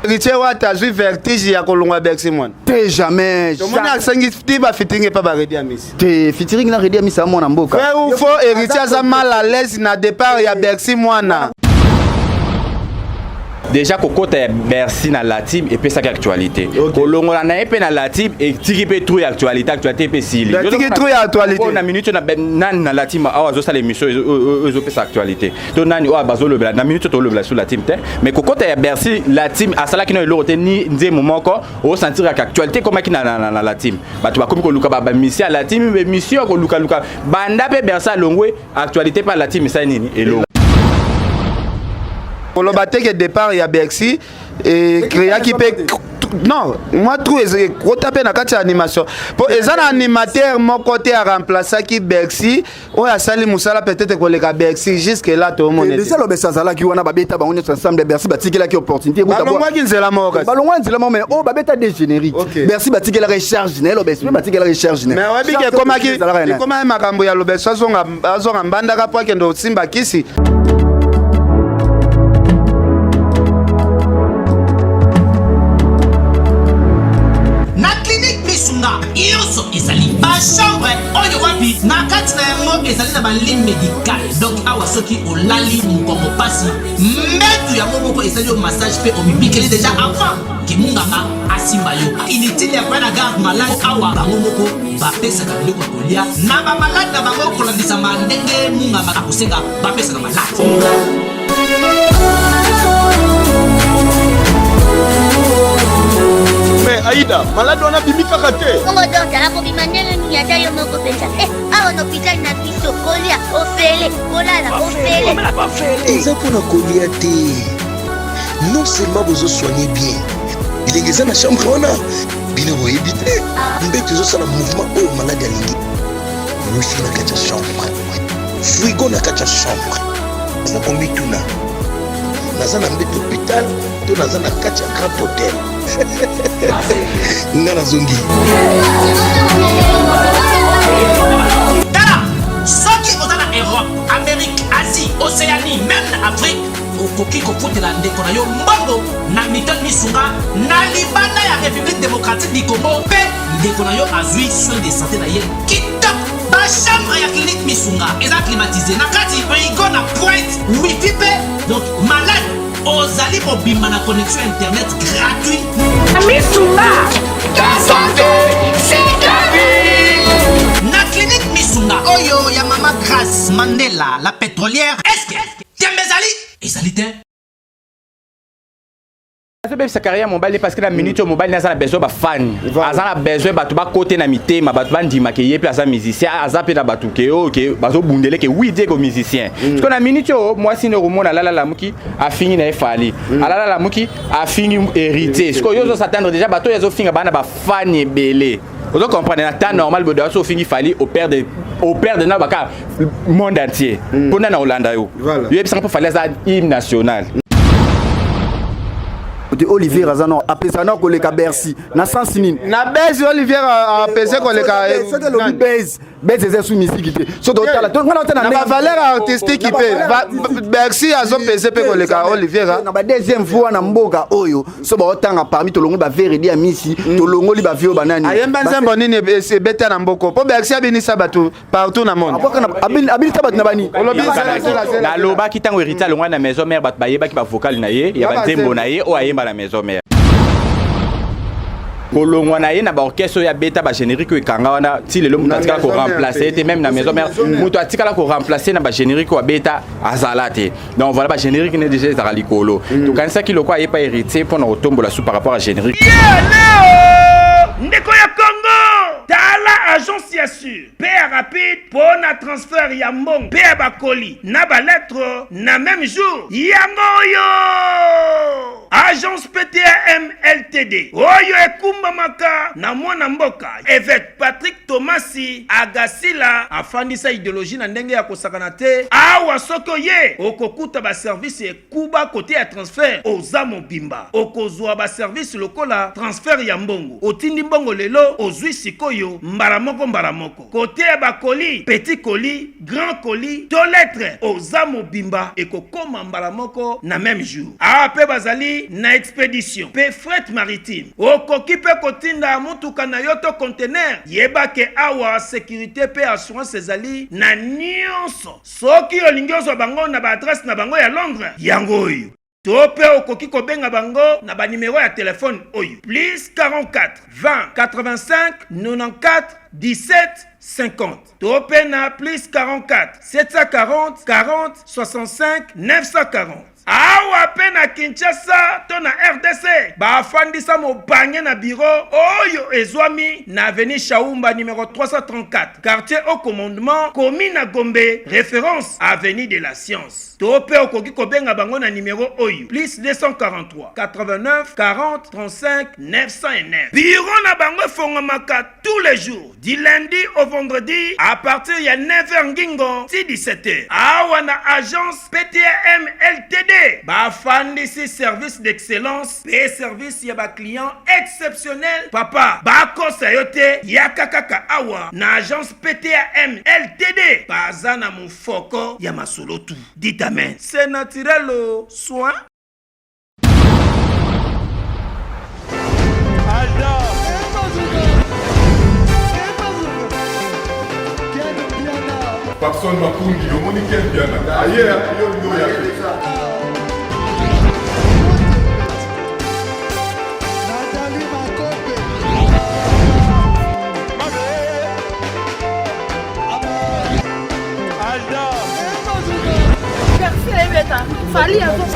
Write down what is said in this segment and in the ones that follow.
Héritier Wata azwi vertige ya kolongwa Bercy mwana. Te jamais. Tomoni asengi ti ba featuring epa ba Reddy Amisi. Te featuring na Reddy Amisi mwana mboka. Vrai ou faux Héritier aza mal à l'aise na départ ya Bercy mwana. Déjà kokota ya Bercy na la team epesaki actualité. Kolongola na ye mpe na la team etiki mpe trou ya actualité, actualité mpe esili. Etiki trou ya actualité. Na minute na nani na la team awa azosala émission ezopesa actualité. To nani oyo bazolobela na minute tolobela sur la team te, mais kokota ya Bercy la team asalaki na eloko te ni nzembo moko osentir que actualité ekomaki na, na, na, na la team. Bato bakomi koluka ba mission ya la team, émission kolukaluka banda mpe Bercy alongwe, actualité mpe ya la team esali nini elongo. Koloba te ke départ ya Bercy ecréaki mpe non mwa trou ekota mpe na kati ya animation, mpo eza na animateur moko te aremplaçaki Bercy oyo asali mosala peut-être koleka Bercy. Jusque là toomona. Déjà Lobesi azalaki wana, babeta bango nyonso ensemble. Bercy batikelaki opportunité. Balongwaki nzela moko kasi. Balongwa nzela moko, mais oyo babeta de générique, Bercy batikelaki charge na ye, Lobesi mpe batikelaki charge na ye. Mais oyebi ke ekomaki makambo ya Lobesi azonga mbandaka mpo akende osimba kisi. Na clinique Misunga nyonso ezali bachambre oyo wapi na kati na yango ezali na balit médical. Donc awa soki olali mokongo pasi, mbetu yango moko ezali yo massage mpe omibikeli déjà avant ke munganga asimba yo. Inutile ya koya na garde malade. Awa bango moko bapesaka biloko ya kolia na bamalade na bango kolandisama ndenge munganga akosenga bapesa na malade. Mais Aïda, malade wana abimi kaka te. Bongo docteur akobima ndenge nini? Ata yo moko mpenza. Awa na hôpital na biso, kolia ofele, kolala ofele. Eza mpona kolia te. Non seulement bozosoigne bien, bilenge eza na chambre wana, bino boyebi te, mbeto ezosala mouvement oyo malade alingi, wifi na kati ya chambre, frigo na kati ya chambre. Aza komituna: naza na mbeto hôpital to naza na kati ya grand hôtel? Nga nazongi. Tala, soki oza na Europe, Amérique, Asie, Océanie, même na Afrique, okoki kofutela ndeko na yo mbongo na Mutuelle Misunga na libanda ya République démocratique du Congo, mpe ndeko na yo azwi soin de santé na ye kitoko. Bachambre ya clinique Misunga eza climatisé na kati, frigo na pointe, wifi mpe. Donc malade ozali mobimba na connexion internet gratuit. Misunga, ta santé, c'est ta vie. Na clinique Misunga oyo ya mama Grâce Mandela la pétrolière, est-ce tembe ezali ezali te? Azobebisa carrière mobali parce que na minute oyo mobali aza na besoin bafani, aza na besoin bato bakote na mitema, bato bandimaka ye mpe aza musicien, aza mpe na bato ke oyo ke bazobundele ke oui, Diego musicien. Parce que na minute oyo mwasi nde okomona alala lamuki afingi na ye Fally, alala lamuki afingi Héritier. Sikoyo yo ozosatendre déjà bato oyo azofinga bana bafani ebele. Ozo comprendre, na temps normal bodo aso ofingi Fally, operdre, operdre na baka monde entier mpo nani olanda yo? Yo yebisanga, mpo Fally aza hymne national. Te, Olivier aza no apesa na koleka Bercy na sens nini? Na base Olivier apese koleka. Soki elobi base, base eza su misiki te. So totala ngana otala na bavaleur artistique mpe Bercy azopese mpe koleka Olivier. Na ba deuxième fois na mboka oyo so baotanga parmi, tolongoli baveredi ya misi, tolongoli bavie oyo banani. Ayemba nzembo nini ebeta na mboko mpo Bercy abinisa bato partout na monde? Abinisa bato na bani? Nalobaki ntango Héritier alongwani na Maison Mère, bato bayebaki bavocal na ye ya banzembo na ye oyo ayemba na Maison Mère. Kolongwa na ye na baorchestre oyo abeta bagénérique oyo ekanga wana ti lelo, moto atikala koremplace ye te. Même na Maison Mère, moto atikala koremplace na bagénérique oyo abeta azala te. Donc voilà, bagénérique ne déjà ezalaka likolo. Tokanisaki lokwa ayepa Héritier mpona kotombola su par rapport à générique. Ndeko ya Congo, tala agence ya sur mpe ya rapide mpo na transfert ya mbongo mpe ya bakoli na balettre na même jour. Yango oyo agence PTAM Ltd oyo ekumbamaka na mwana mboka évêque Patrick Tomasi Agasila afandisa idéologie na ndenge ya kosakana te. Awa soki oye, okokuta baservice ekuba. Kote ya transfert, oza mobimba, okozwa baservice lokola transfert ya mbongo. Otindi mbongo lelo, ozwi sikoyo mbala moko mbala moko. Kote ya bakoli, petit colis, grand colis to lettre, oza mobimba, ekokoma mbala moko na même jour. Awa mpe bazali. ezali na expedition mpe fret maritime. Okoki mpe kotinda motuka na yo to conteneur. Yeba ke awa securite mpe assurance ezali na nionso. Soki olingi ozwa bango na ba adresse na bango ya Londres, yango oyo. To mpe okoki kobenga bango na ba numero ya telefone oyo, plus 44 20 85 94 17 50 to mpe na plus 44 740 40 65 940. Awa mpe na Kinshasa to na rdc, bafandisa mobange na biro oyo ezwami na avenue Shaumba numero 334, quartier Haut Commandement, commune ya Gombe, reference avenue de la Science. To mpe okoki kobenga bango na nimero oyo, plus 243 89 40 35 909. Biro na bango efongwamaka tous les jours du lundi au vendredi à partir ya 9h ngingo ti 17h. Awa na agence PTAM LTD bafandisi service d'excellence mpe service ya ba clients exceptionnel. Papa, bakosa yo te, yaka kaka awa na agence PTAM LTD, baza na Foko ya masolo tout. Dites amen. C'est naturel oh, soin. Papson Makungi, omoni Ken Mpiana aye yo olingi oya te.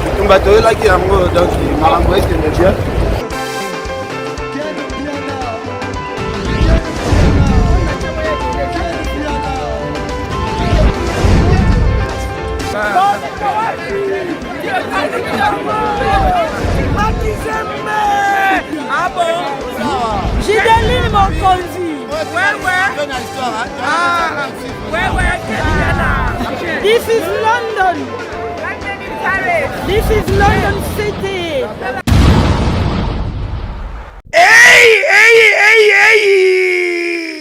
Bitumba toyelaki yango donc makambo ekende bien. Gideline Mokonzi. Ouais, ouais. Ah, ouais, ouais, This is London. This is London City. Hey, hey, hey, hey!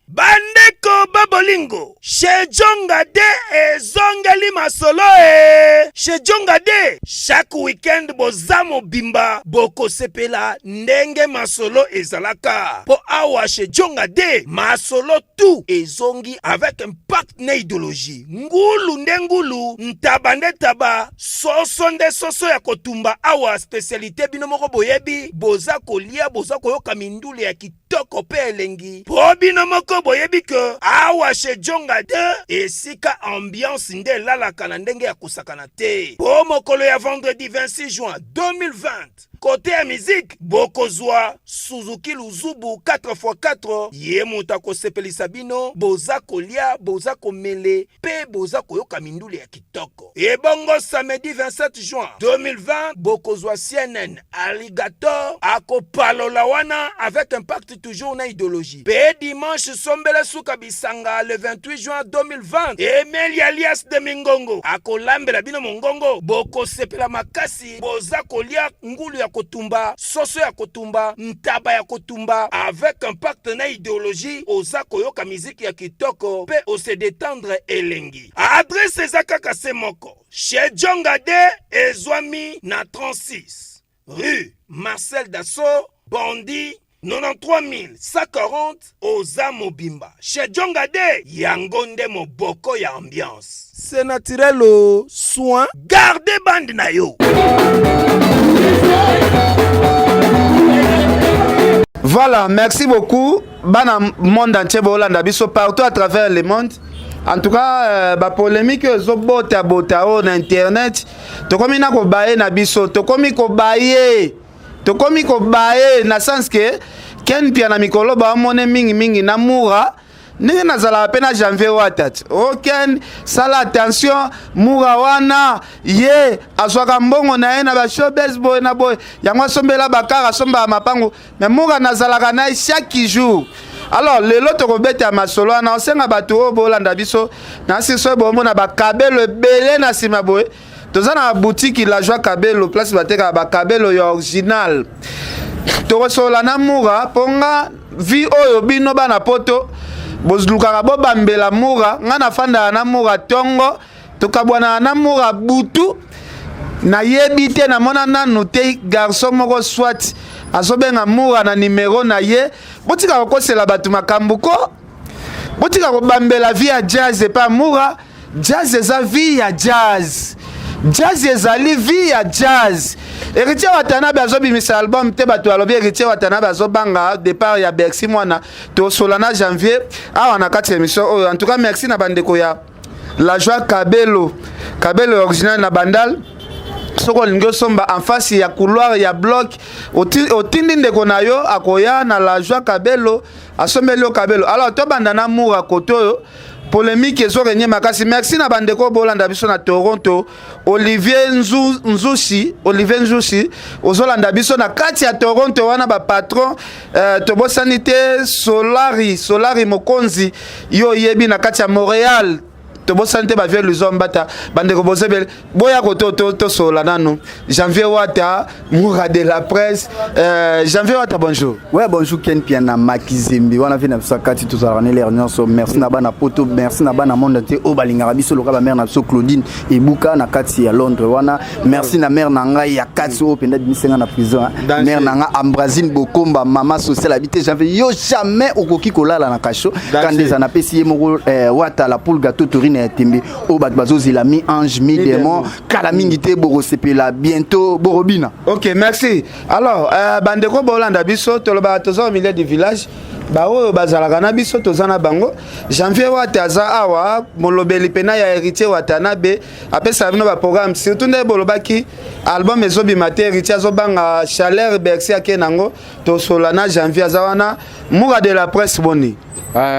Bandeko babolingo, chez Djonga de ezongeli masolo e. Chez Djonga de, chaque week-end boza mobimba bokosepela ndenge masolo ezalaka. Po awa chez Djonga de, masolo tout ezongi avec impact na idéologie. Ngulu nde ngulu, ntaba nde taba, soso nde soso ya kotumba awa spécialité bino moko boyebi, boza kolia boza koyoka mindule ya kitoko pe elengi po bino moko boyebi ke awa chez Djonga 2 esika ambiance nde elalaka na ndenge ya kosakana te po mokolo ya vendredi 26 juin 2020 kote ya musique bokozwa Suzuki Luzubu 4x4 ye moto akosepelisa bino boza kolia boza komele pe boza koyoka mindule ya kitoko ebongo samedi 27 juin 2020 bokozwa CNN Alligator akopalola wana avec impact toujours na idéologie. Pe dimanche sombele suka bisanga le 28 juin 2020 Emeli alias de Mingongo akolambela bino mongongo bokosepela makasi boza kolia ngulu ya kotumba soso ya kotumba ntaba ya kotumba avec impact na idéologie oza koyoka miziki ya kitoko pe ose detendre elengi. Adresse eza kaka se moko Chez Djonga de ezwami na 36 rue Marcel Dassault, Bondy 93140 oza mobimba. Chez Djonga de yango nde moboko ya ambiance. C'est naturel au soin. Garde bande na yo. Voilà, merci beaucoup. Bana monde entier bolanda biso partout à travers le monde. En tout cas, euh, ba polémique ezo bota bota oyo na internet. Tokomi na kobaye na biso, tokomi kobaye. Tokomi kobaye na sens que Ken Mpiana mikolo ba mone mingi mingi na Mura ndenge nazalaka mpe na janvier wata ti o ken sala attention mura wana ye azwaka mbongo na ye na bashowbes boye na boye yango asombela bakar asombaka mapango Mais Mura nazalaka na ye chaque jour. Alors lelo tokobeta masolo wana osenga bato oyo bolanda biso na siso bomona bakabelo ebele na nsima boye toza na boutique la joie kabelo place batekaka bakabelo ya original tokosolola na mura mpo nga vi oyo bino bana poto bozlukaka bobambela mura nga nafandaka na mura tongo tokabwanaka na mura butu. Nayebi te, namona nanu te garçon moko soit azobenga Mura na numero na ye. Botika kokosela bato makambo ko, botika kobambela vie ya Jazz epa Mura. Jazz eza vie ya Jazz, Jazz ezali vie ya Jazz. Héritier Watanabe azobimisa album te, bato balobi Héritier Watanabe azobanga départ ya Bercy Mwana. Tosola na Janvier awa na kati ya émission oyo. En tout cas, merci na bandeko ya La Joie Kabelo, Kabelo original na Bandal. Soki olingi osomba, en face ya couloir ya bloc, otindi ndeko na yo, akoya na La Joie Kabelo, asombeli yo Kabelo. Alors tobanda na Mura. Kote oyo polémique ezorenye makasi. Merci na bandeko bolanda biso na Toronto. Olivier Nzushi, Olivier Nzushi, ozolanda biso na kati ya Toronto wana, bapatron. Tobosani te Solari, Solari Mokonzi, yo oyebi, na kati ya Montréal. Tobosani te bavieux Luzo Mbata. Bandeko bozebele, boya koto tosolola nanu. Janvier Wata, Moura de la presse, Janvier Wata, bonjour. Ouais, bonjour Ken Piana Makizembe. Wana vi na biso kati, tozalaka na l'heure nyonso. Merci na bana poto, merci na bana monde entier oyo balingaka biso, loka bamare na biso Claudine Ebuka na kati ya Londres wana. Merci na mare na ngai ya kati oyo mpenza bimisenga na prison, hein. Mare na ngai Ambrasine Bokomba, mama sociale, abi te Janvier, yo jamais okoki kolala na kasho. Kanda eza napesi ye moko Wata la poule gâteau torine ya tembe oyo bato bazozela, mi ange mi démon, kala mingi te bokosepela, bientôt borobina. Ok, merci. Alors bandeko bolanda biso, tolobaka toza au milieu du village. Baoyo bazalaka na biso, toza na bango. Janvier Wata aza awa, molobeli pena ya Héritier Watanabe, apesaka bino baprogramme, surtout nde bolobaki album ezobima te, Héritier azobanga chaleur Bercy ake nango. Tosola na Janvier, aza wana. Moura de la presse, boni?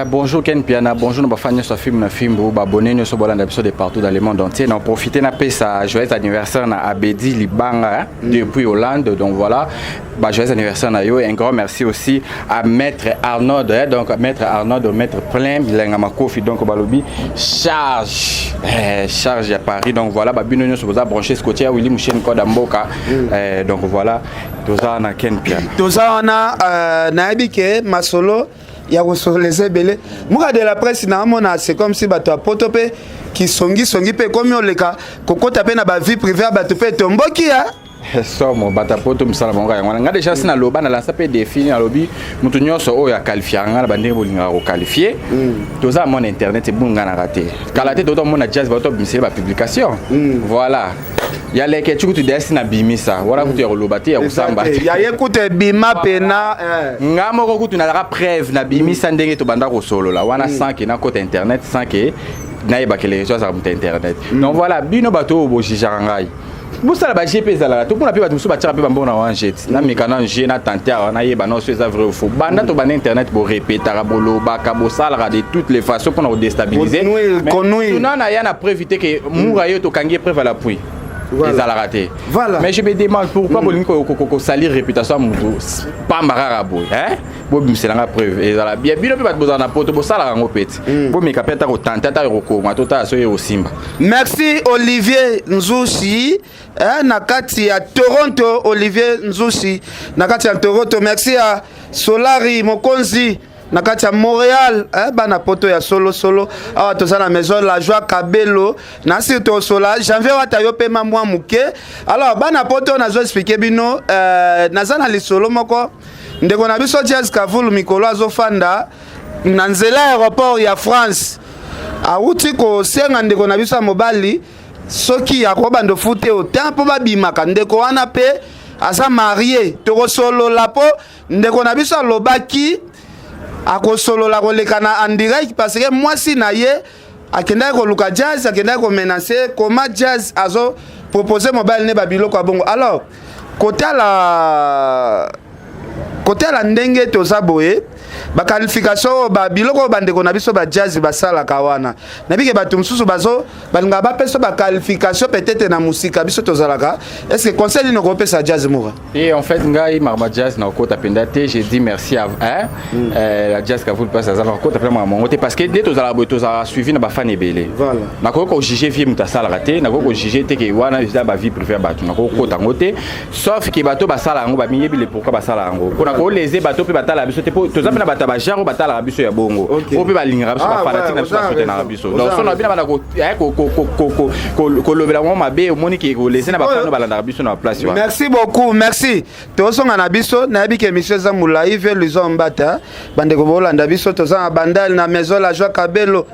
Bonjour Ken Piana, bonjour na bafan nyonso ya film na fimbu, baabonné nyonso bolanda biso de partout dans le monde entier. Na profiter na pesa joyeux anniversaire na Abedi Libanga, hein, depuis Hollande. Donc voilà, bah, joyeux anniversaire na yo. Et un grand merci aussi à Maître Arnaud, hein, donc Maître Arnaud, Maître plein Bilenga Makofi, donc balobi charge, eh, charge à Paris. Donc voilà, bah bino nyonso boza branché scotché Willy Mouchen Koda Mboka. Eh, donc voilà, toza na Ken Piana. Toza wana, nayebi ke masolo ya kosolola eza ebele. Moka de la presse, naamona c'est comme si bato ya poto mpe kisongisongi mpe ekomi oleka kokota mpe na bavie privée ya bato mpe tomboki ya Somo, bato ya poto, mosala bango yango wana. Nga déjà si naloba, nalansa mpe défi, nalobi moto nyonso oyo aqualifiaka nga na bandenge bolingaka koqualifier, toza mona internet ebunganaka te. Kala te totomona Jazz, bato bimisele bapublication. Voilà, ya leke ti kutu desi na bimisa wana kutu ya koloba te, ya kosamba te. Ya ye kutu ebima pena. Nga moko kutu nazalaka preuve na bimisa ndenge tobanda kosolola wana sans ke nakota internet, sans ke nayebaka réseau azalaka moto ya internet. Donc voilà, bino bato oyo bojugeaka ngai, bosala baje mpe ezalaka to mpona mpe bato mosusu batiaka mpe bambongo na wana jet. Nameka na je na tante awa, nayeba nyonso eza vrai ou faux. Banda tobanda internet, borepetaka, bolobaka, bosalaka de toutes les façons mpona kodéstabiliser. Tuna na ya na preuve te ke Mura ye tokangi ye, preuve à l'appui ezalaka te. Mais je me demande pourquoi bolingi kosalir réputation ya motu pamba kaka boye. Bobimiselanga preuve, ezala bien. Bino mpe bato bozala na poto, bosalaka yango mpe ti bomeka mpe ata kotante, ata ekokoma, totala soki ekosimba. Merci Olivier Nzushi, na kati ya Toronto. Olivier Nzushi na kati ya Toronto. Merci ya Solari Mokonzi na kati ya Montréal, bana poto ya solosolo. Awa toza na maison La Joie Kabelo na siri, tosola Janvier Wata, yo pema mwa moke. Alors bana poto, nazo expliquer bino, naza na lisolo moko. Ndeko na biso Jazz Kavulu, mikolo azofanda na nzela aéroport ya France, awuti kosenga ndeko na biso ya mobali soki akobanda ofute otin mpo babimaka. Ndeko wana mpe aza marié. Tokosolola mpo ndeko na biso alobaki akosolola koleka na en direct, parce que mwasi na ye akendaki koluka Jazz, akendaki komenacer koma Jazz azo propose mobali ne babiloko ya bongo. Alors kotala ndenge toza boye, baqualification oyo, babiloko oyo bandeko na biso bajazz basalaka wana, nabike bato mosusu bazo balingaka bapesa baqualification peut-être na mosika. Biso tozalaka, est ce que conseil nini okopesa Jazz Moura? Et en fait, ngai marma Jazz na okota mpenza te. J'ai dit merci à, hein, la Jazz Kavul place aza na okota mpenza makambo yango te, parce que nde tozalaka boye, tozalaka suivi na bafan ebele. Nakoki kojuger vie moto asalaka te, nakoki kojuger te ke wana eza bavie privée ya bato, nakoki kokota yango te, sauf ke bato basala yango bamiyebi le pourquoi basala yango mpona. Nakolese bato mpe batalaka biso te, mpo toza mpe na bato ya bagenre oyo batalaka biso ya bongo, oyo mpe balingaka biso, bafanatike na biso, basoutenaka biso. Donc so na bino banda kolobela bango mabe, omoni ke kolese na bafano balandaka biso na place wana. Merci beaucoup, merci. Tozonga na biso, nayebi ke émission eza molai. Ve Luison Mbata, bandeko bolanda biso, toza na Bandal, na Maison La Joie Kabelo,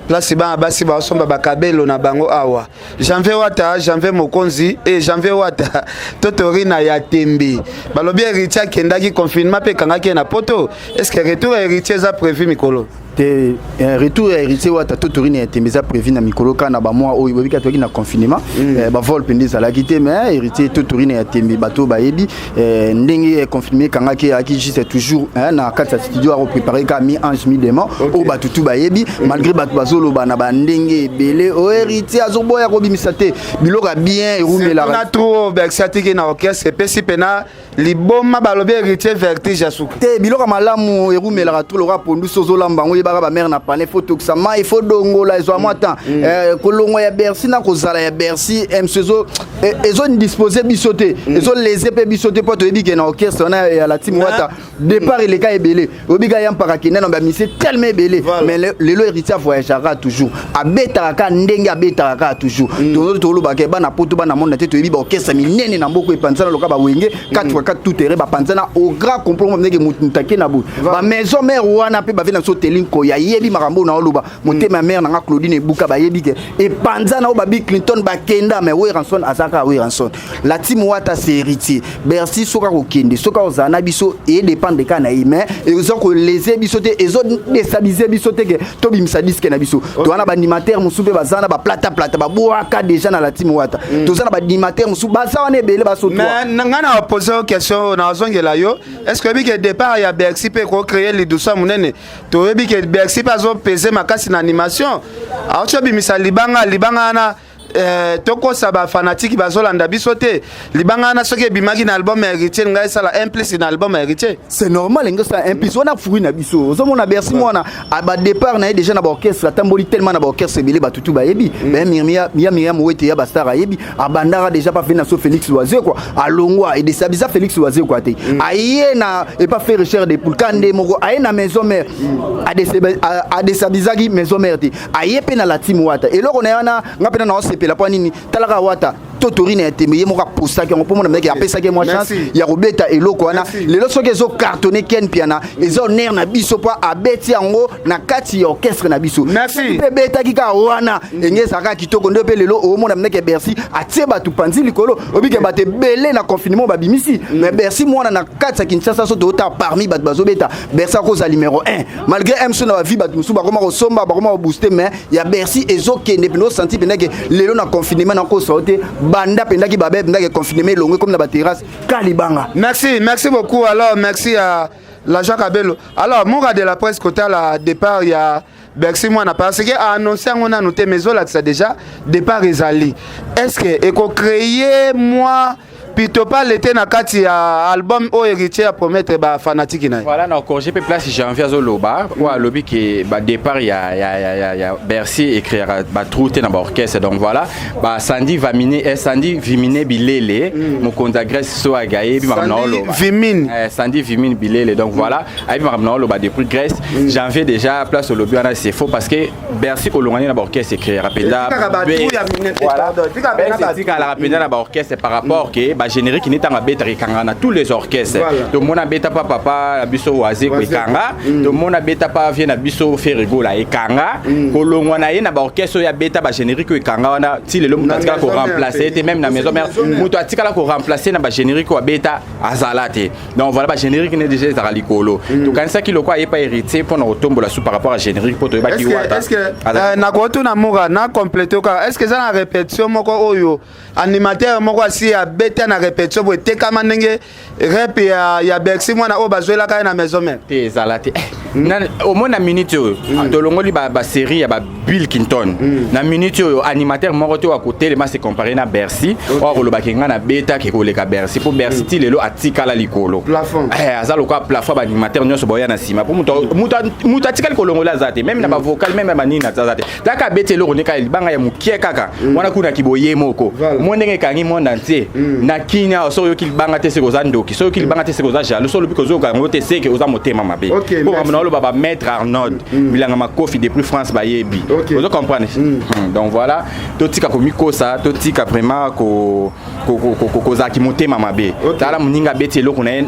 place bana basi baosomba bakabelo na bango awa. Janvier Wata, Janvier Mokonzi e Janvier Wata totorina ya tembe. Balobi Héritier akendaki confinement mpe ekangaki ye na Poto. Est ce que retour ya Héritier eza prévu mikolo? Te, retour ya Héritier Wata totorine ya tembe eza prévu na mikolo kaka na bamois oyo. Boyebi kaka toyaki na confinement, bavol mpenza ezalaki te. Mais Héritier totorine ya tembe, bato bayebi ndenge confinement ekangaki, ayaki juste toujours na kati ya studio, akoprépare kaka mi ange mi démon oyo bato tu bayebi. Malgré bato bazoloba na bandenge ebele, o Héritier azoboya kobimisa te biloko ya bien erumelaka. Na trop Bercy atiki na orchestre, epesi mpena liboma. Balobi Héritier vertige ya suka. Te, biloko ya malamu erumelaka trop. Lokola pondu, so ozolamba yango, oyebaka bamare na pane, faut tokisa mai, faut dongola, ezwa mwa temps. Kolongwa ya Bercy na kozala ya Bercy mc ezodispose biso te, ezolese mpe biso te, mpo toyebi ke na orchestre wana ya la team Wata, départ eleka ebele. Oyebi ka ya mpaka kende na bamisie tellement ebele. Mais lelo Héritier avoyageaka toujours, abetaka kaka ndenge abetaka kaka toujours. Tolobaka bana Poto, bana monde te, toyebi baorchestre minene na mboka epanzana loka bawenge 4 x 4 tout terrain, bapanzana au grand complot ndenge mutu take na boye. Bamaison mère wana mpe bave na biso Teline Koya, ayebi makambo oyo na oloba. Motema ya mare nanga Claudine Ebuka, bayebi ke epanzana oyo babi Clinton bakenda. Mais Werrason aza kaka Werrason. La team Wata, c'est Héritier. Bercy soki akokende, soki akozala na biso, edépendre kaka na ye. Mais eza kolese biso te, ezodéstabiliser biso te ke tobimisa disque na biso. Toza na baanimateur mosusu mpe baza na baplata plata, babwaka déjà na la team Wata. Toza na baanimateur mosusu baza wana ebele, basotwa. Mais ngai na pose yo question oyo, nazongela yo: est ce que oyebi ke départ ya Bercy mpe ekocréer liduso ya monene? Toyebi ke Bercy mpe azopese makasi na animation, auti obimisa libanga. Libanga wana, tokosa bafanatike bazolanda biso te, libanga wana soki ebimaki na album ya Héritier, ngai esala un plus na album ya Héritier. C'est normal, ndenge osala un plus wana, fruit na biso. Ozomona Bercy mwana badépart na ye déjà na baorchestre, atamboli tellement na baorchestre ebele, batutu bayebi ya Miriam Wete ya bastar, ayebi abandaka déjà pa fe na so Félix Wazekwa, alongwa, edesabisa Félix Wazekwa te, aye na epa fe Chair de Poule ka nde moko, aye na Maison Mère, adesabisaki Maison Mère te, aye mpe na la team Wata. Eloko na ye wana, nga mpe na naosepela mpo nini? Talaka Wata totorine ya tembe, ye moko apostaki yango mpo mona meke apesaki mwa chance ya kobeta eloko wana. Lelo soki ezocartonne, Ken Piana, eza honneur na biso mpo abeti yango na kati ya orchestre na biso. Mpe ebetaki kaka wana enge ezalaka kitoko nde. Mpe lelo omona ndeke Bercy atie bato panzi likolo, obike bato ebele na confinement babimisi. Mais Bercy mwana na kati ya Kinshasa, so toyota parmi bato bazobeta, Bercy akozala numéro 1, malgré mso na bavi bato mosusu bakoma kosomba, bakoma kobooste. Mais ya Bercy ezokende mpenza, osanti mpenza ke lelo na confinement nakosa te, banda mpendaki babe mpendaki confinement elongwe, komi na baterrasse kalibanga. Merci, merci beaucoup. Alors merci à la Jacques Abelo. Alors Moura de la presse, kotala départ ya Bercy mwana, parce que annoncé yango nanu te, mais ezolakisa déjà départ ezali. Est ce que ekocréer moi plutôt pas lete na kati ya album oyo Héritier apromettre bafanatiki na ye? Voilà, na corrige mpe place Janvier azoloba oyo alobi ke badépart ya Bercy ecréera batrou te na baorchestre. Donc voilà, basandi vamine, Sandi Vimine Bilele, mokonzi ya Grèce, so ayebi makambo na oloba. Vimine. Sandi Vimine Bilele, donc voilà, ayebi makambo na oloba depuis Grèce. Janvier, déjà place olobi wana, c'est faux, parce que Bercy kolongani na baorchestre ecréera mpenza, etikalaka mpenza na baorchestre par rapport ke bagénérique ni ntango abetaka ekangaka na tous les orchestres. Tomona abeta pa papa na biso Wazeko, ekanga. Tomona abeta pa vie na biso Ferre Gola, ekanga. Kolongwa na ye na baorchestre oyo abeta bagénérique oyo ekanga wana, ti lelo moto atikala koremplace te. Même na Maison Mère, moto atikala koremplace na bagénérique oyo abeta azala te. Donc voilà, bagénérique ne déjà ezalaka likolo. Tokanisaki lokwa ayepa Héritier mpona kotombola su par rapport à générique, mpo toyebaki Wata. Nakotuna Moura na complete kaka: est ce que eza na répétition moko oyo animateur moko asi abeta na répétition boye etekama ndenge rep ya Bercy mwana oyo bazwelaka ye na Maison Mère? Te, ezala te. Omoni na minute oyo tolongoli basérie ya babill Clinton, na minute oyo animateur moko te oyo akotelema se compare na Bercy, oyo akolobaki ngai nabetaki koleka Bercy, mpo Bercy ti lelo atikala likolo. Plafond. Aza lokola plafond. Baanimateur nyonso baoya na nsima, mpo moto atikali kolongola aza te, même na bavocal, même na banini aza te. Taka abeti eloko nde kaka libanga ya mokie kaka wana kuna kiboye moko mo ndenge ekangi monde entier na kini awa. Soki oyoki libanga te, seke oza ndoki. Soki oyoki libanga te, seke oza jaloux. Soki olobi kozoyoka yango te, seke oza motema mabe. Ok, po merci. makambo na oloba, bamaître Arnold Bilanga Makofi depuis France bayebi. Ozo comprendre? Donc voilà, totika komikosa, totika vraiment kozalaki motema mabe. Tala, moninga abeti eloko na ye,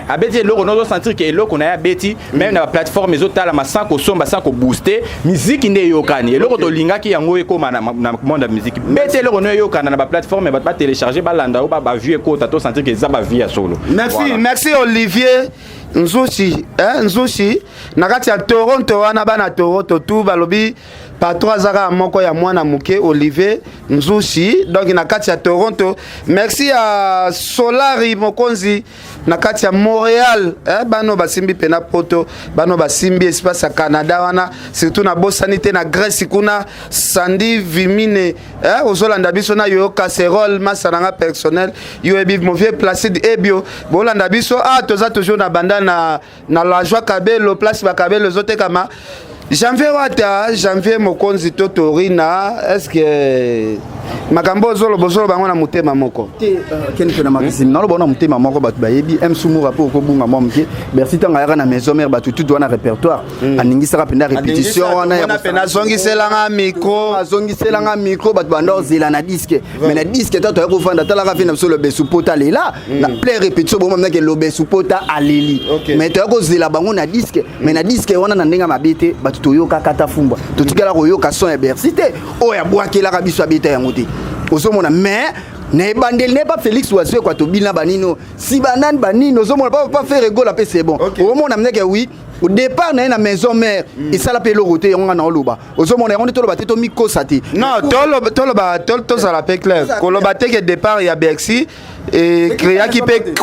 abeti eloko na ozosentir ke eloko na ye abeti même na baplateforme ezotalama sans kosomba, sans kobooster miziki nde eyokani. Eloko tolingaki yango ekóma na monde ya musique, beti eloko no eyokana na baplateforme, bato batélécharge, balanda yo, bavue ekota, tosentir ke eza bavue ya solo. Merci. Voilà. Merci Olivier Nzushi, eh, Nzushi na kati ya Toronto wana. Bana Toronto tu balobi patron aza kaka moko ya mwana moke, Olivier Nzushi, donc na kati ya Toronto. Merci ya Solari Mokonzi na kati ya Montréal, eh, bano basimbi pena poto, bano basimbi espace ya Canada wana. Surtout nabosani te na Grèce kuna, Sandi Vimine, eh, ozolanda biso na yo casserole masa nanga personnel, yo ebi mon vieux Placide Ebio, bolanda biso. Ah, toza toujours na banda na la joie kabelo, place bakabelo ezotekama. Janvier Wata, Janvier Mokonzi to Torina, est ce que makambo ozoloba, ozoloba yango na motema moko? Te, keni mpe na Maxime, naloba na motema moko. Bato bayebi m sumura mpo okobunga mwa moke. Bercy ntango ayaka na maison mère, bato tutu wana répertoire aningisaka mpenza répétition wana ya mpe nazongiselanga micro. Azongiselanga micro, bato banda ozela na disque, mais na disque ta toya kovanda, talaka mpe na biso Lobesu Pota alela na plein répétition, bongo mnake Lobesu Pota aleli, mais toya kozela bango na disque. Mais na disque wana, na ndenge mabe te, bato toyokaka ta fumbwa, totikala koyoka son ya Bercy te oyo abwakelaka biso, abeta yango te, ozomona. Mais na ebandeli ne pa Félix Wazekwa, tobina banino si banani banini, ozomona pa Ferre Gola mpe c'est bon. Omona mneke oui, au départ na ye na maison mère esala mpe eloko te. Yango nga na oloba, ozomona, yango nde toloba te, tomikosa te. Non, toloba, tozala mpe clair, koloba te ke départ ya Bercy ecréaki mpe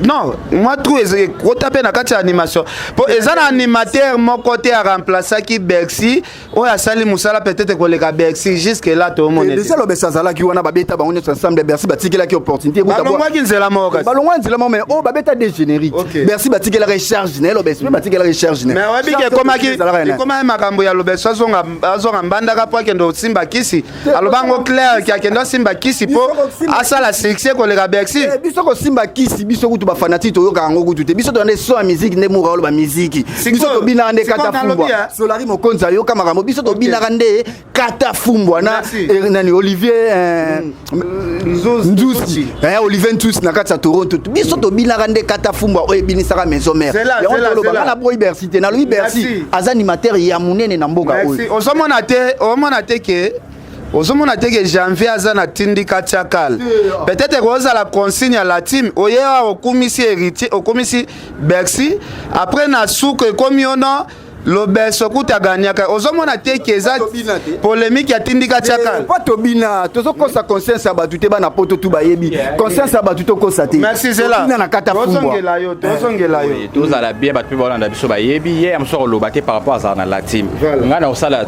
non mwa trou ekota mpe na kati ya animation, mpo eza na animateur moko te aremplaçaki Bercy oyo asali mosala peut-être koleka Bercy. Jusque là toomona. Déjà Lobeso azalaki wana, babeta bango nyonso ensemble. Bercy batikelaki opportunité. Balongwaki nzela moko kasi. Balongwaki nzela moko, mais oyo babeta de générique, Bercy batikelaki charge na ye, Lobeso mpe batikelaki charge na ye. Mais oyebi ke ekomaki makambo ya Lobeso azonga mbandaka mpo akende osimba kisi. Alobango clair ke akende osimba kisi mpo asala succès koleka Bercy. Biso kosimba kisi, biso kutu bafanatike toyoka yango kutu te. Biso toyande son ya musique nde mura oloba musique, biso tobinaka nde kata fumbwa. Solari Mokonzi ayoka makambo, biso tobinaka nde kata fumbwa na nani, Olivier Nzusi, Olivier Nzusi na kati ya Toronto. Biso tobinaka nde kata fumbwa oyo ebinisaka maison mère. Yango toloba, nga na boyi Bercy te, nalobi Bercy aza animateur ya monene na mboka oyo. Ozomona te, omona te ke ozomona te ke Janvier aza na tindika tiakal, peut-être kozala consigne ya la team oye awa, okumisi Héritier, okumisi Bercy, après na suka ekomi yo no Lobeso kuta gagnaka. Ozomona te ke eza polémique ya tindika tiakal? Po tobina, tozokosa conscience ya bato te. Bana poto tu bayebi conscience ya bato, tokosa te. Merci Zela. Tobina na kata fumbwa. Tozongela yo, tozongela yo. Tozala bien, bato mpe baolanda biso bayebi ye ya mosu akoloba te par rapport azala na la team. Ngai na kosala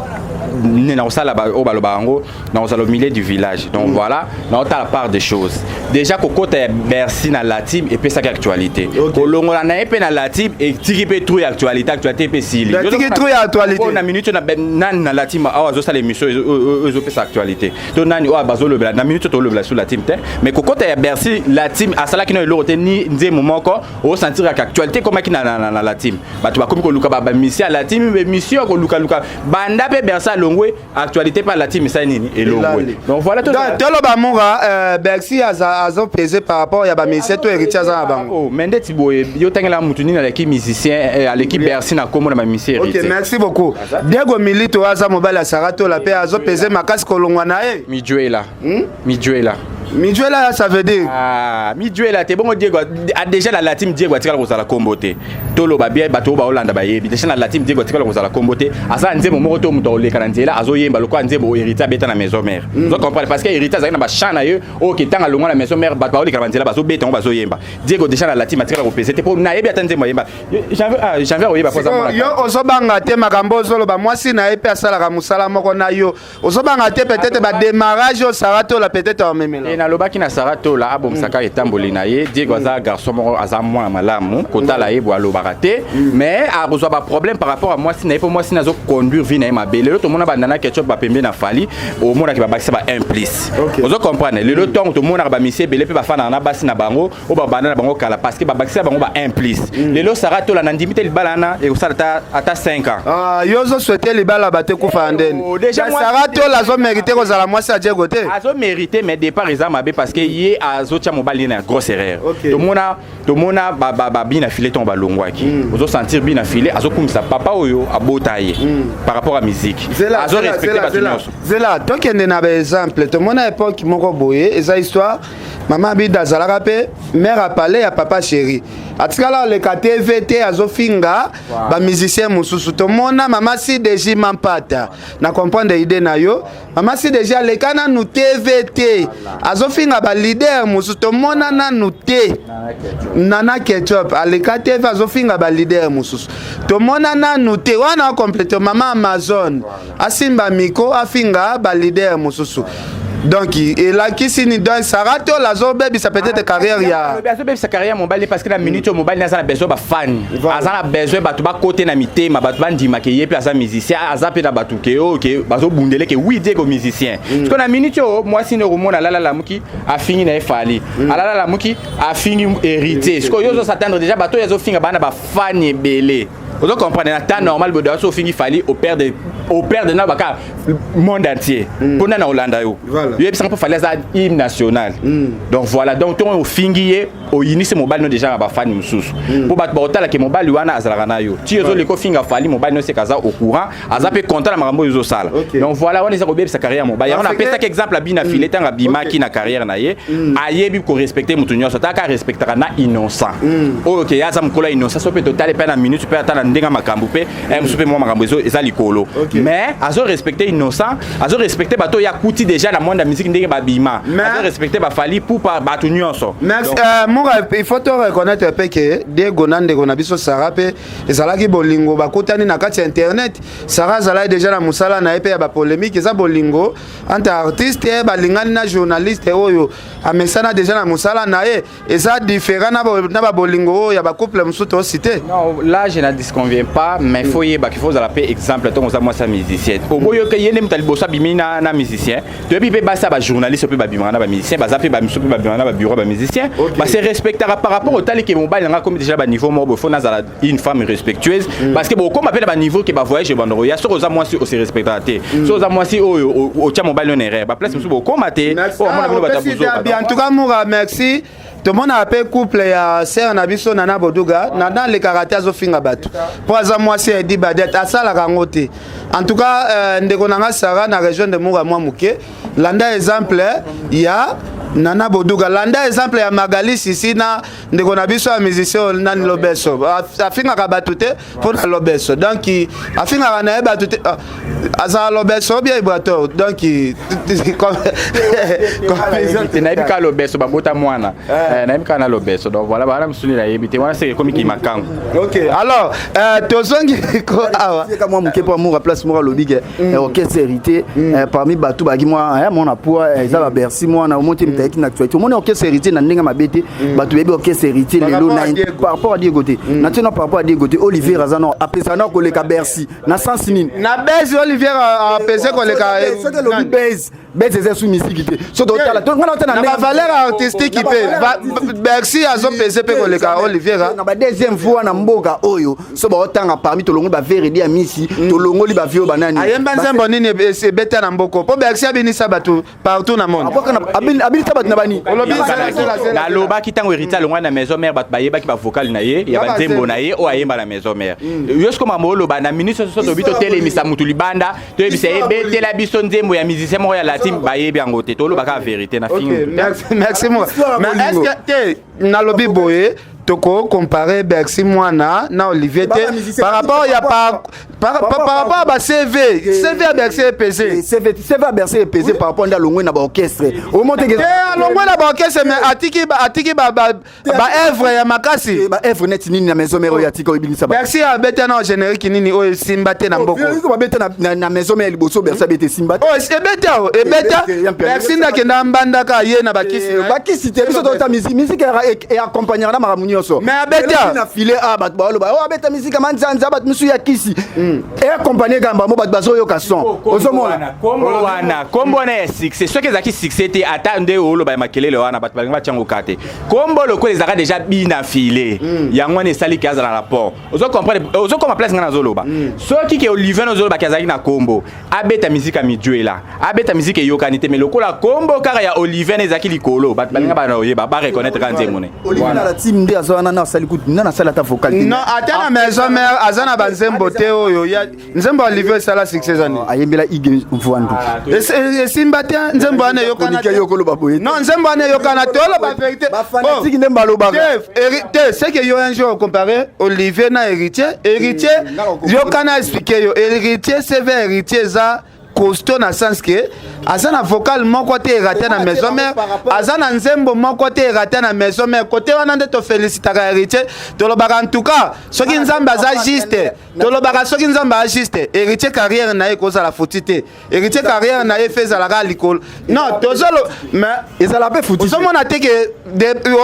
na kosala oyo balobaka yango, na kozala au milieu du village. Donc voilà, naotala part des choses. Déjà kokota ya Bercy na la team epesaki actualité, kolongola na ye mpe na la team etiki mpe trou ya actualité, actualité mpe esili. Etiki trou ya actualité. Na minute nani na la team awa azosala émission oyo ezopesa actualité to nani oyo bazolobela na minute tolobela sur la team te? Mais kokota ya Bercy, la team asalaki no eloko te, ni nzembo moko osentiraka actualité ekomaki na la team. Bato bakomi koluka bamission ya la team, émission ya kolukaluka banda mpe Bercy alongwe, actualité mpe ya la team esali nini? Elongwe. Donc voilà. Toloba monga Bercy azopese par rapport ya bamusicien to Héritier aza na bango. Mais ndeti boye, yo tangela mutu nini aleki musicien, aleki Bercy na kombo na bamusicien? Ok, merci beaucoup. Diego Milito aza mobali ya Saratola mpe azopese makasi kolongwa na ye. Mijuela, Mijuela. Mijuela, ça veut dire? Ah, Mijuela te. Bongo Diego a déjà la latine. Diego atikala kozala kombo te. Toloba bien, bato oyo baolanda bayebi déjà na latine. Diego atikala kozala kombo te. Aza nzembo moko to moto akoleka na nzela, azoyemba lokola nzembo Héritier abeta na Maison Mère. Ozo comprendre? Parce que Héritier azalaki na bachant na ye oyo ke ntango alongwa na Maison Mère, bato baoleka na banzela, bazobeta yango, bazoyemba. Diego déjà na latine atikala kopese te, mpo nayebi ata nzembo ayemba. Janvier oyeba mpo aza mwana. Yo ozobanga te makambo ozoloba? Mwasi na ye mpe asalaka mosala moko na yo. Ozobanga te peut-être badémarrage oyo Sara Tola peut-être amemela? E nalobaki na Sara Tola abomisaka etamboli na ye. Diego aza garçon moko, aza mwana malamu. Kotala ye boye, alobaka te, mais akozwa baproblème par rapport à mwasi na ye, mpo mwasi na azoconduire vie na ye mabe. Lelo tomona bandana Ketchup bapembe na Fally, omonaki babakisa ba 1 plus. Ozo comprendre? Lelo ntongo tomonaka bamisi ebele mpe bafandaka na basi na bango oyo babanda na bango kala, parce que babakisa bango ba 1 plus. Lelo Sara Tola, na ndimi te libala wana ekosala ata 5 ans. Ah, yo ozosouhaiter libala bato ekufa ya ndeni? Oh, déjà Sara Tola azomérite kozala mwasi ya Diego te? Azomérite, mais départ eza mabe, parce que ye azotia mobali ye na grosse erreur. Tomona babina file ntongo balongwaki, ozosentir bina file azokumisa papa oyo abota ye par rapport à musique, azorespecte bato nyonso. Zela, tokende na baexemple. Tomona époque moko boye, eza histoire, mama Abida azalaka mpe mare apale ya Papa Chéri, atikala aleka TV te, azofinga bamusicien mosusu. Tomona mama Sideji Mampata. Na comprendre idée na yo. Mama Sideji aleka nanu TV te, azofinga baleader mosusu. Tomona nanu te Nana Ketchup aleka TV, azofinga baleader mosusu. Tomona nanu te wana acomplete mama Amazon asimba micro, afinga baleader mosusu. Donc elakisi ni? Donc Sara Tola azobebisa peut-être carrière ya Azobebisa carrière mobali, parce que na minute oyo mobali aza na besoin bafani, aza na besoin bato bakote na mitema, bato bandima ke ye mpe aza musicien, aza mpe na bato ke oyo ke bazobundele ke oui, Diego musicien. Parce que na minute oyo mwasi nde okomona alala lamuki, afingi na ye Fally, alala lamuki, afingi Héritier. Sikoyo yo ozosatendre déjà bato oyo azofinga bana bafani ebele. Ozo comprendre? Na temps normal boye, so ofingi Fally, operdre, operdre na baka monde entier mpona na olanda yo. Yo yebisanga, mpo Fally aza hymne national. Donc voilà, donc ntongo ofingi ye, oyinisi mobali no déjà na bafani mosusu, mpo bato bakotalake mobali wana azalaka na yo ti ozoleka ofinga Fally. Mobali no seka aza au courant, aza mpe content na makambo oyo ozosala. Donc voilà, wana eza kobebisa carrière mobali. Yango napesaki exemple abina file ntango abimaki na carrière na ye, ayebi korespecte motu nyonso, ataka arespectaka na Innocent oyo ke ye aza mokolo ya Innocent. So mpe totali mpe na minute mpe ata na ndenge makambo mpe mosusu mpe mwa makambo eza likolo, mais azorespecte Innocent, azorespecte bato oyo akuti déjà na monde ya musique ndenge babima, azorespecte baFally Ipupa, bato nyonso. Merci. Moura, il faut te reconnaître mpe ke Diego na ndeko na biso Sara mpe ezalaki bolingo, bakutani na kati ya internet. Sara azalaki déjà na mosala na ye mpe ya bapolémique. Eza bolingo entre artiste balingani na journaliste oyo amesana déjà na mosala na ye. Eza différent na babolingo oyo ya bacouple mosusu tosi te. Non, là je ne disconviens pas, mais faut yeba qu'il faut ozala mpe exemple. Ntongo oza mwasi ya musicien, oboyoka ye nde moto ya liboso abimi na musicien. Toyebi mpe basi ya bajournaliste mpe babimaka na bamusicien, baza mpe bamisu mpe babimaka na babureau ya bamusicien, base respectaka par rapport otali ke mobali nanga akomi déjà baniveau moko boye, faut nazala une femme respectueuse, parce que bokóma mpe na baniveau ke bavoyage ebandoko ya. Soki oza mwasi ose respectaka te, soki oza mwasi oyo otya mobali no na erreur, baplace mosusu bokóma te oyo omona bino bato ya buzoba. En tout cas, Moura, merci. Tomonaka mpe couple ya sere na biso Nana Boduga. Nana alekaka te, azofinga bato mpo aza mwasi ya Edi Badet, asalaka yango te. En tout cas, ndeko na nga Sara na région de Mura mwa moke, landa exemple ya Nana Boduga, landa exemple ya Magali Sisi na ndeko na biso ya musicien nani, Lobeso. Afingaka bato te mpo na Lobeso, donc afingaka na ye bato te. Azala Lobeso bien Ibrator, donc Nayebi kaka Lobeso babota mwana, nayebi kaka na Lobeso. Donc voilà, bana mosusu nayebi te, wana seke ekomi makangu. Ok, alors tozongi ko awa. Mwa moke mpo amour place moko alobi ke orchestre Héritier, parmi bato bazalaki mwa mwana poids, eza baBercy. Mwana omoni te moto ayaki na actualité, omoni orchestre Héritier na ndenge mabe te. Bato bayebi orchestre Héritier lelo par rapport à Diego te, na tina par rapport à Diego te. Olivier aza na apesa na koleka Bercy na sens nini? Na base, Olivier apese koleka. Soki elobi base, base eza su misiki te. So totala na bavaleur artistique mpe, Bercy azopese mpe koleka Olivier. Na ba deuxième fois na mboka oyo, so baotanga parmi, tolongoli baveredi ya misi, tolongoli bavio banani. Ayemba nzembo nini ebeta na mboko mpo Bercy abinisa bato partout na monde? Abinisa bato na bani? Nalobaki ntango Héritier alongwa. na maison mère, bato bayebaki bavocal na ye ya banzembo na ye oyo ayemba na maison mère. Yo siko makambo oloba na minute nyonso, tobi totelemisa mutu libanda, toyebisa ye betela biso nzembo ya musicien moko ya latine, bayebi yango te. Toloba kaka vérité na fingi. Merci, merci. Moi, mais est ce que te nalobi boye, toko comparer Bercy Mwana na Olivier te par rapport ya par rapport à ba CV? CV ya Bercy epese. CV ya Bercy epese par rapport nde alongwe na baorchestre. Omonte alongwe na baorchestre, mais atiki baœuvre ya makasi. Baœuvre neti nini na maison mère oyo atika, oyo ebimisa? Bercy abeta na générique nini oyo esimba te na mboko? Babeta na maison mère liboso, Bercy abeta, esimba te. Ebeta, o ebeta. Bercy nde akenda mbandaka ye na bakisi. Bakisi te, biso tota musique, musique eaccompagnaka na makambo nyonso. Mais abeta. Na file a bato baoloba oyo abeta musique ya manzanza, bato misu ya kisi eaccompagne kaka bango, bato bazoyoka son, ozomona. Kombo wana, kombo wana ya succès, soki ezalaki succès te, ata nde oloba ya makelele wana, bato balingi batiango ka te. Kombo lokola ezalaka déjà bina file, yango wana esaliki azala rapport. Ozo comprendre, ozokoma place ngai nazoloba. Soki ke Olivier nazolobaki azalaki na kombo, abeta musique ya mijuela, abeta musique eyokani te, mais lokola kombo kaka ya Olivier na ezalaki likolo, bato balinga bana oyeba, bareconnaître kaka nzembo ne. Olivier na la team nde aza wana, na asali kutu nde nasali ata vocal te. Non, ata na maison mère aza na banzembo te. Oyo nzembo ya Olivier esala succès eza nini? Ayembela Ige Mvwandu. Esimba te, nzembo wana eyokana te. Yo koloba boye. Non, nzembo wana eyokana te, oloba vérité. Bafanatike nde balobaka. Te, c'est que yo un jour comparé Olivier na Héritier. Héritier, yokana, expliqué yo Héritier, CV Héritier eza costaud na sens ke aza na vocal moko te eraté na maison mère, aza na nzembo moko te eraté na maison mère. Kote wana nde tofélicitaka Héritier, tolobaka en tout cas soki Nzambe aza juste, tolobaka soki Nzambe aza juste, Héritier carrière na ye ekozala foti te. Héritier carrière na ye fe ezalaka likolo. Non, tozolo, mais ezala mpe futi. Ozomona te ke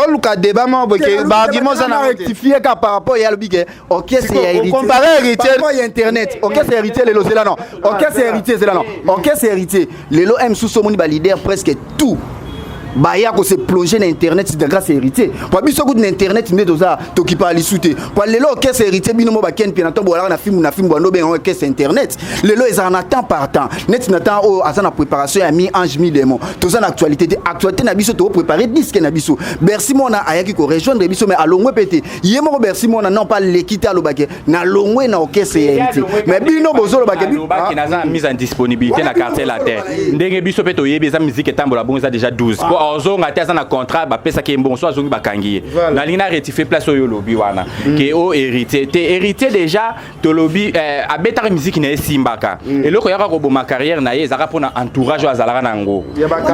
oluka débat moko boye ke baargument oza na rectifier ka par rapport ya alobi ke orchestre ya Héritier. Comparer Héritier. Par rapport ya internet, orchestre ya Héritier lelo, zela, non, orchestre ya Héritier, zela, non, orchestre ya Héritier lelo, m susu omoni baleader presque tout baya kose plonger na internet, c'est grâce à Héritier. Po biso kutu na internet nde toza tokipa lisu te. Po lelo orchestre Héritier, bino mo baken pia na ntongo bolaka na film, na film bando benga orchestre internet. Lelo ezala na temps par temps, neti na temps oyo aza na préparation ya mi ange mi démon. Toza na actualité te, actualité na biso topréparé disque na biso. Bercy Mwana ayaki korejoindre biso, mais alongwe mpe te ye moko. Bercy Mwana non pas leki te, alobake nalongwe na orchestre ya Héritier, mais bino bozolobake. Alobaki naza na mise en disponibilité na quartier latin. Ndenge biso mpe toyebi, eza musique etambola bongo, eza déjà 12 po azonga te, aza na contrat, bapesaki ye mbongo, so azongi bakangi ye. Nalingi na rectifie place oyo olobi wana ke o Héritier te. Héritier déjà tolobi abetaka musique na ye, esimbaka. Eloko yaka koboma carrière na ye ezalaka mpona entourage oyo azalaka na yango.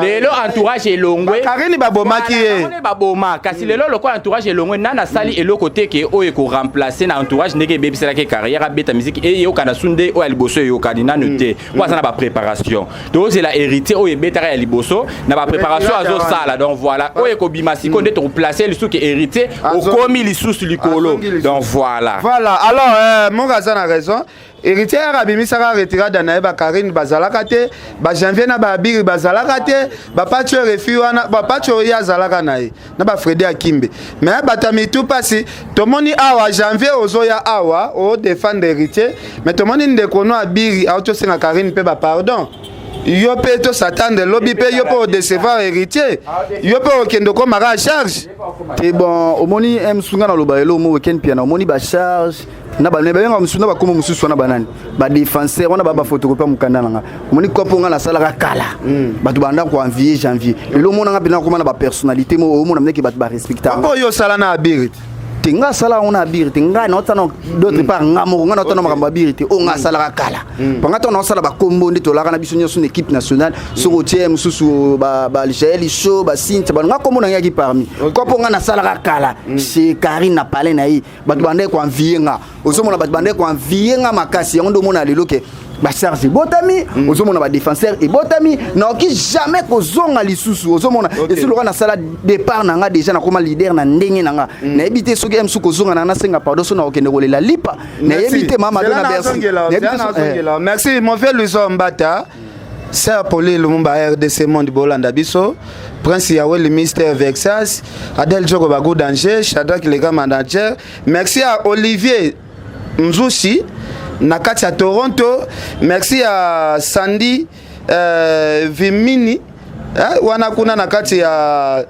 Lelo entourage elongwe. Karini babomaki ye. Baboma, kasi lelo lokola entourage elongwe, nani asali eloko te ke oyo ekoremplace na entourage ndenge ebebiselaki carrière. Abeta musique eyokana su nde oyo ya liboso eyokani nanu te, po aza na bapréparation. Tozela Héritier oyo ebetaka ya liboso na bapréparation azosala. Donc voilà, oyo ekobima sikoyo nde tokoplace lisusu ke Héritier okomi lisusu likolo. Donc voilà. Voilà, alors moko aza na raison. Héritier yaka abimisaka retirada na ye, bakarine bazalaka te, bajanvier na babiri bazalaka te, bapati oyo refi wana, bapati oyo ye azalaka na ye na bafredi Akimbe. Mais bato ya mitu mpasi, tomoni awa janvier ozoya awa odéfendre Héritier, mais tomoni ndeko no abiri auti osenga Karine mpe bapardon. Yo mpe tosatande lobi mpe yo mpe odécevoir Héritier, yo mpe okende okomaka charge. Te, bon, omoni msunga na loba elo mo weekend piana, omoni bacharge na babenga mosusu na bakoma mosusu wana, banani, badéfenseur wana, baa baphotocopie ya mokanda na nga. Omoni kopo nga nasalaka kala, bato banda koenvier janvier. Lelo omonanga mpena koma na bapersonnalité mo, omona ndeke bato barespectaka. Oyo osala na abiri. Te, nga asala yango na abiri te. Ngai naotana d'autre part, nga moko nga naotana makambo abiri te. Oyo nga asalaka kala, panga ntango naosala bakombo nde tolaka na biso nyonso na équipe nationale. Soki otie mosusu bajael show, basintia nga kombo na ngai yaki parmi kopo nga nasalaka kala chez Karine na palais na ye, bato bandaki koenvier nga. Ozomona bato bandaki koenvier nga makasi. Yango nde omona lelo ke bacharge ebotami, ozomona badéfenseur ebotami. Naoki jamais kozonga lisusu. Ozomona esi loka nasala départ na nga déjà, nakoma leader na ndenge na nga. Nayebi te soki mosusu kozonga na nga nasenga pardon, so nakokende kolela lipa, nayebi te. Mama na Bercy. Merci mon vieux Luiso Mbata, sœur Pauline Lumumba, RDC Monde, bolanda biso, Prince Yaweli, Mister Vexas, Adèle Djoko Bagou Danger, Shadrach le grand manager. Merci à Olivier Nzusi na kati ya Toronto. Merci à Sandy Vimini. Eh, wana kuna na kati ya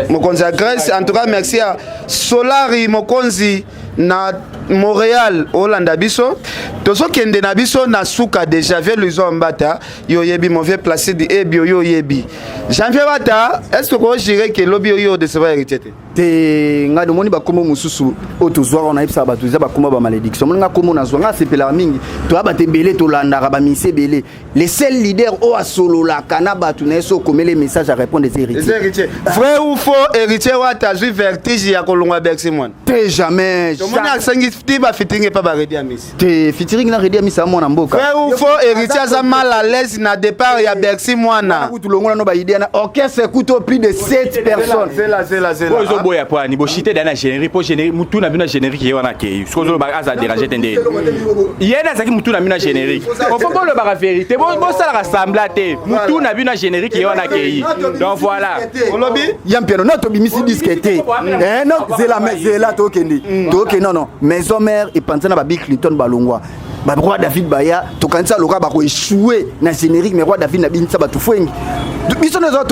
mokonzi ya Grèce. En tout cas, merci ya Solari mokonzi na Montréal olanda biso. Tozokende na biso na suka déjà vieux Luizo Mbata, yo yebi mon vieux Placide Ebio yo yebi. Janvier Wata, est-ce que ko jure que lobi yo décevoir héritier te? Te ngai nomoni bakombo mosusu oyo tozwaka wana yebisaka bato eza bakombo ya bamalédiction. Omoni nga kombo nazwa, nga asepelaka mingi, toya bato ebele, tolandaka bamisi ebele. Le seul leader oyo asololaka na bato na ye, so okomeli message, arépondre, eza Héritier. Héritier. Vrai ou faux, Héritier Wata azwi vertige ya kolongwa Bercy mwana? Te, jamais. Tomoni asengi ti bafeaturing epa baReddy Amisi. Te, featuring na Reddy Amisi, amwana mboka. Vrai ou faux, Héritier aza mal à l'aise na départ ya Bercy mwana? Kutu longola no baidea na orchestre, kutu plus de 7 personnes. Zela, zela, zela. Oyo ezoboya po ani boshite da na générique, po générique mutu na bino na générique ye wana akei. Soki ozoloba aza dérange te, nde ye nde azalaki mutu na bino na générique. Ofo bolobaka vérité, bosalaka semblant te. Mutu na bino na générique ye wana akei, donc voilà. Olobi ya mpiano no tobimisi disque te. Eh, no zela, me zela, tokende, tokende. Non, non, maison mère epanza na babill Clinton balongwa, baroi David baya. Tokanisa loka bakoéchouer na générique, mais roi David na binisa bato fwengi biso nyonso.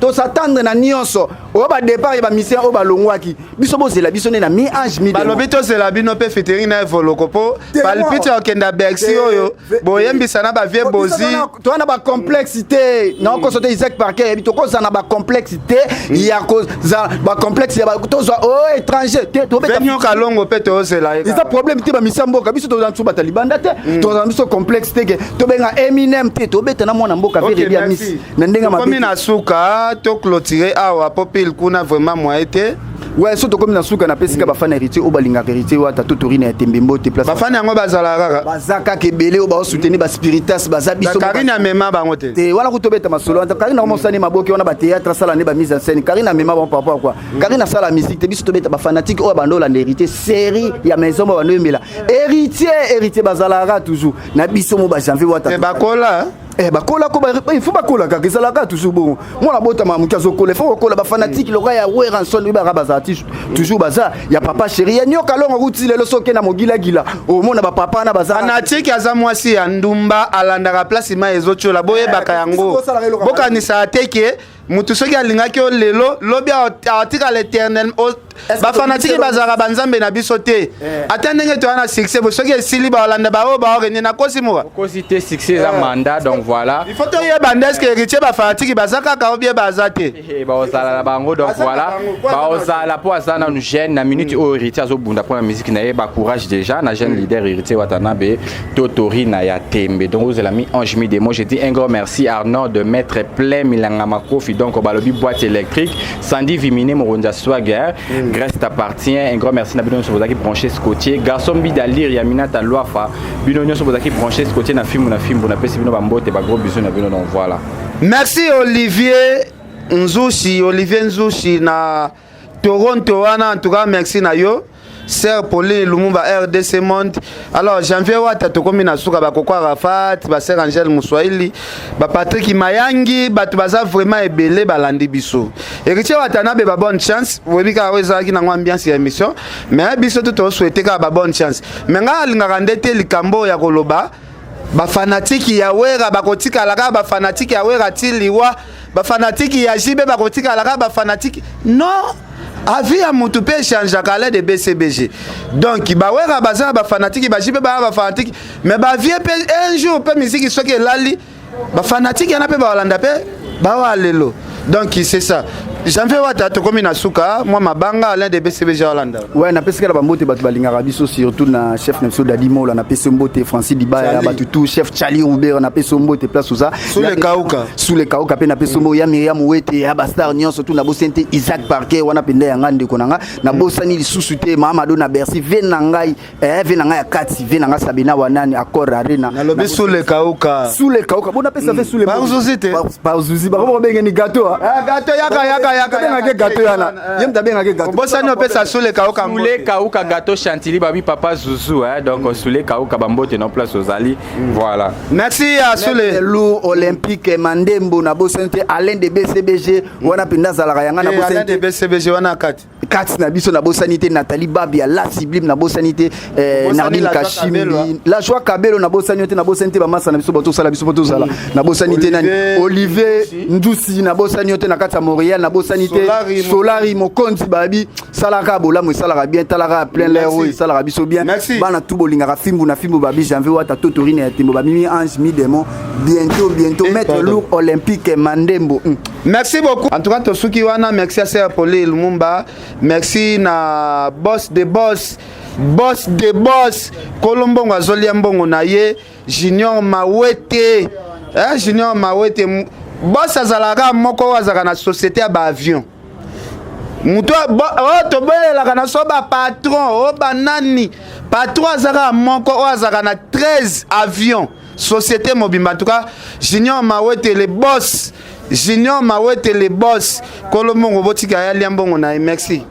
Tos'attendre na nyonso oyo badépart ya bamusicien oyo balongwaki biso. Bozela biso nde na mi ange mi Balobi tozela bino mpe featuring na Evoloko, mpo palpite ya kokenda Bercy oyo boyembisa na bavieux Bozi. Toza na bacomplexe te, nakokoso te. Isaac Parker yebi, tokozala na bacomplexe te ya kozala bacomplexe ya tozwa o étranger te. Tobeta Nyoka Longo mpe tozela ye. Eza problème te. Bamisia mboka biso tozala biso bata libanda te, tozala biso complexe te ke tobenga Eminem te. Tobeta na mwana mboka Ok, ve Reddy merci. Amisi na ndenge Tokomi mabe. Na suka, toclôturer awa po pile kuna vraiment moyen te. Ouais, so tokomi na suka, napesika bafana Héritier oyo balingaka Héritier Wata to torine ya tembe mbote place. Bafani yango bazala kaka. Baza kaka ebele oyo baosoutenir baspiritas, baza biso. Karine amema bango te? Te, wana kutobeta masolo wana. Karine akomosani maboke wana, bathéâtre asala nde bamise en scène. Karine amema bango par rapport à quoi? Karine asala musique te. Biso tobeta bafanatique oyo bando olanda Héritier, série ya maison mo bando oyembela Héritier, Héritier, bazalaka toujours na biso mo bajanvier Wata. Te, bakola. Eh, bakola ko il faut bakola kaka, ezalaka toujours bongo. Mwana botama moke azokola, il faut kokola. Bafanatike loka ya Werrason oyo baka bazala toujours, baza ya Papa Chéri, ya Nyoka Longo kuti lelo. Soki na mogilagila omona bapapa wana baza. Fanatike aza mwasi ya ndumba, alandaka place ma ezotiola. Boyebaka yango, bokanisaka te ke mutu soki alingaki yo lelo, lobi atikala éternel. Bafanatike bazalaka banzambe na biso te. Ata ndenge toya na succès bo, soki esili, baolanda baoyo baorenie. Nakosi moka? Okosi te, succès eza mandat, donc voilà. Il faut toyeba nde est-ce Héritier bafanatike baza kaka obie baza te. Baozala na bango, donc voilà, baozala mpo aza nanu jeune. Na minute oyo Héritier azobunda mpo na musique na ye, bacourage déjà na jeune leader Héritier Watanabe to Torina ya tembe. Donc ozela mi ange mi démon. Je dis un grand merci Arnaud de Maître plein milanga makofi, donc balobi boîte électrique Sandy Vimine mokonzi ya swagger. Grâce t'appartient. Un grand merci na bino nyonso bozalaki branché scotché, garçon Bidalir ya Minata Lwafa, bino nyonso bozalaki branché scotché na fimbu na fimbu. Napesi bino bambote, bagros bisous na bino, donc voilà. Merci Olivier Nzushi, Olivier Nzushi na Toronto wana, en tout cas merci na yo. Sœur Pauline Lumumba, RDC Monde. Alors Janvier Wata, tokomi na suka. Bakoko Arafat, ba sœur Angèle Muswahili, ba Patrick Mayangi, bato baza vraiment ebele balandi biso. Héritier Watanabe, ba bonne chance. Oyebi kaka oyo ezalaki nango ambiance ya émission. Mais biso to tosouhaiter kaka ba bonne chance. Mais nga alingaka nde te likambo ya koloba bafanatiki ya Wera bakotikala kaka bafanatiki ya Wera ti liwa, bafanatiki ya JB bakotikala kaka bafanatiki. Non, avis ya mutu mpe echangeaka ale de BCBG. Donc bawera baza na bafanatiki, baJB baza na bafanatiki, mais bavie mpe un jour mpe misiki soki elali, bafanatiki yana mpe baolanda mpe bawa lelo. Donc c'est ça, Janvier Wata, tokomi na suka. Mwa mabanga, Alain de BCBG olanda. Ouais, napesi kala bambote bato balingaka biso, surtout na chef na biso Dadi Mola, napesi mbote Francis Dibaya, bato tout, chef Charlie Roubert, napesi mbote place oza. Sous le kauka. Sous le kauka mpe napesi mbote ya Miriam Wete, ya bastar nyonso tout. Nabosani te Isaac Parker wana mpenza yanga ndeko na nga. Nabosani lisusu te Mahamado na Bercy, ve na ngai, ve na ngai ya kati, ve na ngai Sabina wanani Accord Arena. Nalobi sous le kauka. Sous le kauka, bon, napesa ve sous le Bazuzi te. Bazuzi bango babengeni gâteau. Gâteau, yaka yaka. Yaka, yaka, Abengaki gâteau wana, ye moto abengaki gâteau. Obosani opesa Sule Kauka. Sule Kauka, gâteau chantilly, babi papa Zuzu, hein, donc Sule Kauka, bambote na place ozali, voilà. Merci à Sule. Lourd Olympique Mandembo, nabosani te Alain de BCBG wana mpenza, azalaka yanga, nabosani Alain de te. BCBG wana kati. Kati na biso, nabosani te Nathalie Babia la sublime, nabosani te Obosani Nardine La Joie Kashimbi. Kabelo. La Joie Kabelo, nabosani yo te, nabosani te bamasa na biso, bato osala biso po tozala, nabosani te nani? Olivier. Olivier Ndusi, nabosani yo te na kati ya Montréal, nabosani te. Solari. Solari Mokonzi, babi salaka bolamu, esalaka bien, talaka plein l'air oyo esalaka biso bien. Merci. Bana tu bolingaka fimbu na fimbu, babi Janvier Wata, Totorine ya Tembo, babimi ange mi démon, bientôt, bientôt. Eh, Maître pardon. Lourd Olympique Mandembo. Merci beaucoup. En tout cas, tosuki wana. Merci à Sœur Poli Lumumba. Merci na boss de boss. Boss de boss. Kolombongo azolia mbongo na ye. Junior Mawete. Eh, Junior Mawete. Boss azalaka moko oyo azalaka na société ya ba avion. Moto oyo tobelelaka na so bapatron oyo banani, patron azalaka moko oyo azalaka na 13 avion, société mobimba. En tout cas, Junior Mawete le boss, Junior Mawete le boss, kolo mbongo, botika ya lia mbongo na ye. Merci.